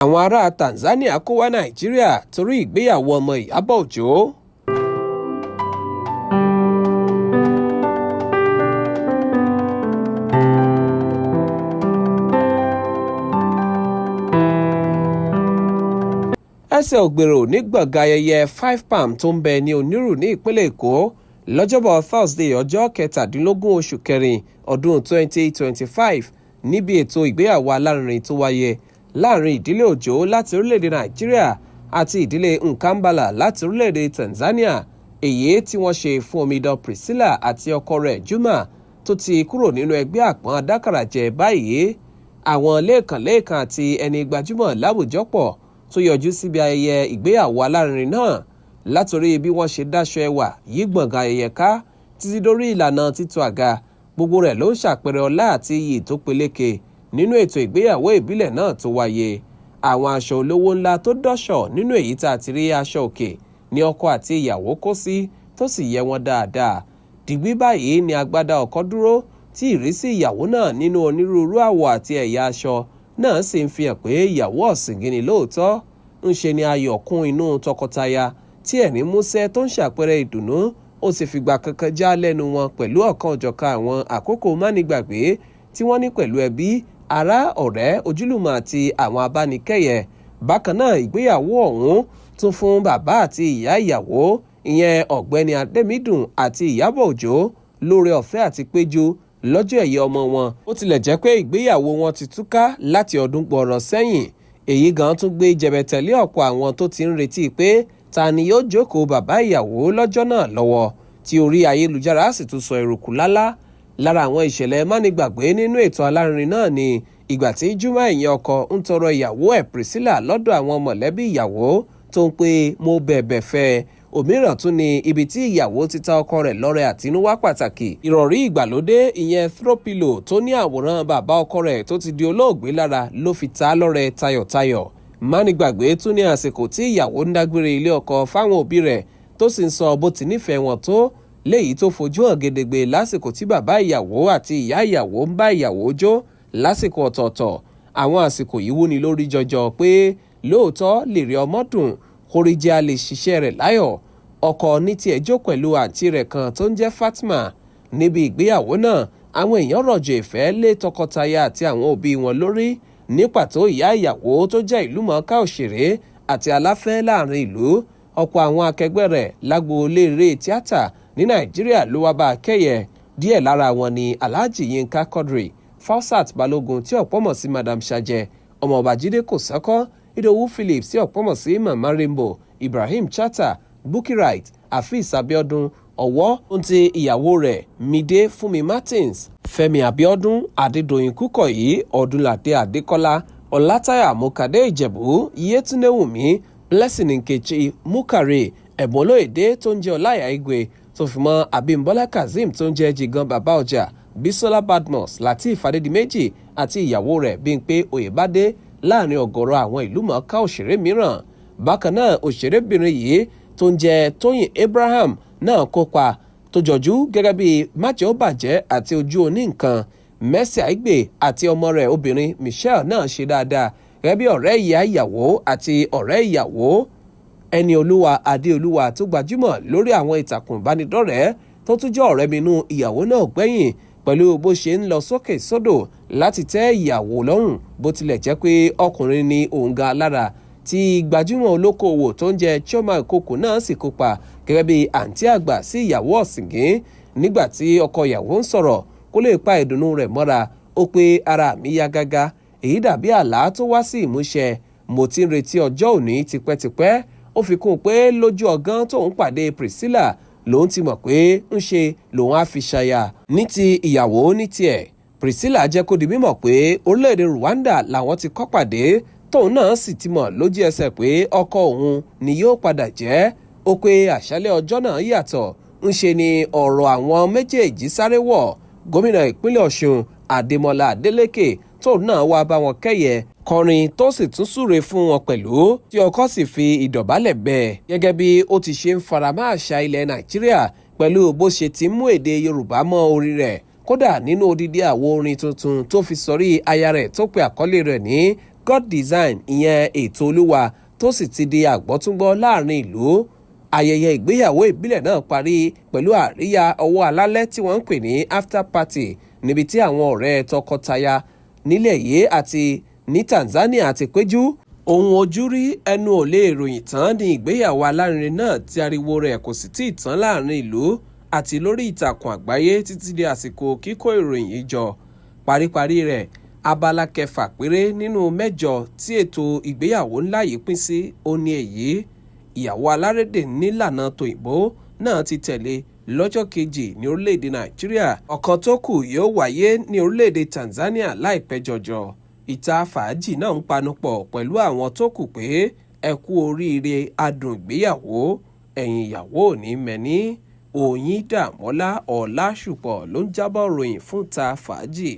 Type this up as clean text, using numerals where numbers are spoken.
Àwọn ará Tanzania kó wá Nàìjíríà torí ìgbéyàwó ọmọ Ìyábọ̀ Òjó. Ẹsẹ̀ ògbèrò ní gbọ̀ngàn ayẹyẹ Five Palm tó ń bẹ ní Onírù ní ìpínlẹ̀ Èkó lọ́jọ́bọ̀ Thursday, ọjọ́ 17 oṣù kẹrin ọdún 2025, níbi ètò ìgbéyàwó alárinrin tó wáyé láàrin ìdílé Òjó láti orílẹ̀-èdè Nàìjíríà àti ìdílé Nkambala láti orílẹ̀-èdè Tanzania, èyí tí wọ́n ṣe fún omidan Priscilla àti ọkọ rẹ̀ Juma, tó ti kúrò nínú ẹgbẹ́ àpọ́n adákàràjẹ báyìí. Àwọn lẹ́ẹ̀kan-lẹ́ẹ̀kan àti ẹni gbajúmọ̀ láwùjọ pọ̀ tó yọjú síbi ayẹyẹ ìgbéyàwó alárinrin náà, látòrí bí wọ́n ṣe dáṣọ ẹwà yí gbọ̀ngàn ayẹyẹ ká títí dórí ìlànà títò àga, gbogbo rẹ̀ ló ń ṣàpẹẹrẹ ọlá àti iyì tó peléke nínú ètò ìgbéyàwó ìbílẹ̀ náà tó wáyé. Àwọn aṣọ olówó ńlá tó dọ́ṣọ̀, nínú èyí tá a ti rí aṣọ òkè, ní ọkọ àti ìyàwó kó sí tó sì yẹ wọn dáadáa. Dìgbì báyìí ni agbádá ọkọ dúró, tí ìrísí ìyàwó náà nínú onírúurú àwọ̀ àti ẹ̀yà aṣọ náà sì ń fi hàn pé ìyàwó ọ̀sìngín lóòótọ́. Ń ṣe ni ayọ̀ kún inú tọkọtaya, tí ẹ̀rín músẹ́ tó ń ṣàpẹẹrẹ ìdùnnú ó sì fìgbà kankan já lẹ́nu wọn, pẹ̀lú ọ̀kan-ò-jọ̀kan àwọn àkókò mánigbàgbé tí wọ́n ní pẹ̀lú ẹbí, ará, ọ̀rẹ́, ojúlùmọ̀ àti àwọn abánikẹ́yẹ. Bákan náà, ìgbéyàwó ọ̀hún tún fún bàbá àti ìyá ìyàwó, ìyẹn Ọ̀gbẹ́ni Adémídùn àti Ìyábọ̀ Òjó, lóore ọ̀fẹ́ àti péjú lọ́jọ́ ẹ̀yẹ ọmọ wọn, ó tilẹ̀ jẹ́ pé ìgbéyàwó wọn ti túká láti ọdún gbọọrọ sẹ́yìn. Èyí gan tún gbé jẹ̀bẹ̀tẹ̀lé ọ̀pọ̀ àwọn tó ti ń retí pé ta ni yóò jókòó bàbá ìyàwó lọ́jọ́ náà lọ́wọ́, tí orí ayélujára sì tún sọ eruku lálá. Lára àwọn ìṣẹ̀lẹ̀ mánigbàgbé nínú ètò alárinrin náà ni ìgbà tí Juma, ìyẹn ọkọ, ń tọrọ ìyàwó ẹ̀ Priscilla lọ́dọ̀ àwọn mọ̀lẹ́bí ìyàwó, tó ń pe "Mo bẹ̀bẹ̀ fẹ́." Òmíràn tún ni ibi tí ìyàwó ti ta ọkọ rẹ̀ lọ́rẹ àtinúwá pàtàkì, ìrọ̀rí ìgbàlódé, ìyẹn throw pillow, tó ní àwòrán bàbá ọkọ rẹ̀ tó ti di olóògbé lára ló fi ta á lọ́rẹ tayọ̀tayọ̀. Mánigbàgbé tún ní àsìkò tí ìyàwó ń dágbére ilé ọkọ fáwọn òbí rẹ̀, tó sì ń sọ bó ti nífẹ̀ẹ́ wọn tó, léyìí tó fojú hàn gedegbe lásìkò tí bàbá ìyàwó àti ìyá ìyàwó ń bá ìyàwó jó lásìkò ọ̀tọ̀ọ̀tọ̀. Àwọn àsìkò yìí wúni lórí jọjọ pé lóòótọ́ lè rí ọmọ dùn kóríjẹ́ a lè ṣiṣẹ́ rẹ̀ láyọ̀. Ọkọ ní tiẹ̀ jó pẹ̀lú àǹtí rẹ̀ kan tó ń jẹ́ Fatma. Níbi ìgbéyàwó náà, àwọn èèyàn rọ̀jò ìfẹ́ lé tọkọtaya àti àwọn òbí wọn lórí, ní pàtó ìyá ìyàwó tó jẹ́ ìlúmọ̀ọ́ká òṣèré àti aláfẹ́ láàrin ìlú. Ọ̀pọ̀ àwọn akẹgbẹ́ rẹ̀ lágboolé eré tíátà ní Nàìjíríà ló wá bá a kẹ́yẹ. Díẹ̀ lára wọn ni Alhaji Yinka Quadri, Fausat Balógun tí ọ̀pọ̀ mọ̀ sí Madam Sajẹ, Ọmọọba Jídé Kòsọ́kọ́, Ìdòwú Phillips tí ọ̀pọ̀ mọ̀ sí Mama Rainbow, Ibrahim Chatta, Bukky Wright, Afeez Abiodun Ọ̀wọ́ ń ti ìyàwó rẹ̀ Mide Fúnmi Martins, Fẹ́mi Abiodun, Adédọ̀yìn Kúkọ̀yí, Ọdúnládé Adékọ́lá, Ọlátayà Mọ́kàdé Ìjẹ̀bú, Yétúndé Wùmí, Blessing Nkechi Mukare, Ẹ̀bùn Olóyèdè tó ń jẹ́ Ọláìyá Igwe, tó fi mọ́ Abímbọ́lá Kazeem tó ń jẹ́ Jigan Bàbá Ọjà, Bisola Badmus, Lateef Adédìméjì àti ìyàwó rẹ̀ Bímpé Oyèbádé, láàrin ọ̀gọ̀rọ̀ àwọn ìlúmọ̀ọ́ká òṣèré mìíràn. Bákan náà, òṣèrébìnrin yìí tó ń jẹ́ Tóyìn Abraham náà kópa tó jọjú gẹ́gẹ́ bí májẹ̀óbàjẹ́ àti ojú oní nǹkan. Mercy Aigbe àti ọmọ rẹ̀ obìnrin Michelle náà ṣe dáadáa gẹ́gẹ́ bí ọ̀rẹ́ ìyá ìyàwó àti ọ̀rẹ́ ìyàwó. Ẹni Olúwa Adéolúwa tó gbajúmọ̀ lórí àwọn ìtàkùn ìbánidọ́rẹ̀ẹ́, tó tún jẹ́ ọ̀rẹ́ minú ìyàwó náà, gbẹ̀yìn pẹ̀lú bó ṣe ń lọ sókè sódò láti tẹ́ ìyàwó lọ́rùn, bó tilẹ̀ jẹ́ pé ọkùnrin ni òun gan alára. Tí gbajúmọ̀ olókoòwò tó ń jẹ́ Chioma Ikoko náà sì kópa gẹ́gẹ́ bí àǹtí àgbà sí ìyàwó ọ̀sìngín. Nígbà tí ọkọ ìyàwó ń sọ̀rọ̀, kó lè pa ìdùnnú rẹ̀ mọ́ra, ó pé, "Ara mi yá gágá. Èyí dàbí àlá tó wá sí ìmúṣẹ. Mo ti ń retí ọjọ́ òní tipẹ́tipẹ́." Ó fi kún un pé lójú ọgán tóun pàdé Priscilla lòun ti mọ̀ pé ń ṣe lòun á fi ṣaya. Ní ti ìyàwó ní tiẹ̀, Priscilla jẹ́ kó di mímọ̀ pé orílẹ̀-èdè Rwanda làwọn ti kọ́ pàdé, tóun náà sì ti mọ̀ lójú ẹsẹ̀ pé ọkọ òun ni yóò padà jẹ́. Ó pé àṣálẹ́ ọjọ́ náà yàtọ̀, ń ṣe ni ọ̀rọ̀ àwọn méjèèjì sáré wọ̀. Gómìnà ìpínlẹ̀ Ọ̀ṣun Adémọlá Adélékè, tóun náà wá bá wọn kẹ́yẹ, kọrin tó sì tún súre fún wọn pẹ̀lú, tí ọkọ sì fi ìdọ̀bálẹ̀ bẹ̀ gẹ́gẹ́ bí ó ti ṣe ń faramọ́ àṣà ilẹ̀ Nàìjíríà, pẹ̀lú bó ṣe ti mú èdè Yorùbá mọ́ orí rẹ̀, kódà nínú odidi àwo orin tuntun tó fi sọrí aya rẹ̀ tó pe àkọlé rẹ̀ ní God Design, ìyẹn ètò Olúwa, tó sì ti di àgbọ́túngbọ́ láàrin ìlú. Ayẹyẹ ìgbéyàwó ìbílẹ̀ náà parí pẹ̀lú àríyá ọwọ́ alálẹ́ tí wọ́n ń pè ní after party, níbi tí àwọn ọ̀rẹ́ tọkọtaya nílẹ̀ yìí àti ní Tanzania ti péjú. Ohun ojú rí, ẹnu ò lè ròyìn tán ní ìgbéyàwó alárinrin náà, tí ariwo rẹ̀ kò sì tí ì tán láàrin ìlú àti lórí ìtàkùn àgbáyé títí di àsìkò kíkó ìròyìn yìí jọ. Paríparí rẹ̀, abala kẹfà péré nínú mẹ́jọ tí ètò ìgbéyàwó ńlá yìí pín sí ó ní èyí. Ìyàwó alárédè nílànà tòyìnbó náà ti tẹ̀lé lọ́jọ́ kejì ní orílẹ̀-èdè Nàìjíríà. Ọ̀kan tó kù yóò wáyé ní orílẹ̀-èdè Tanzania láìpẹ́ jọjọ. Ìta Fàájì náà ń panupọ̀ pẹ̀lú àwọn tó kù pé ẹ kú oríire adùn ìgbéyàwó, ẹ̀yìn ìyàwó ò ní mẹ́ni. Oyíndàmọ́lá Ọlásùpọ̀ ló ń jábọ̀ ròyìn fún Ta Fàájì.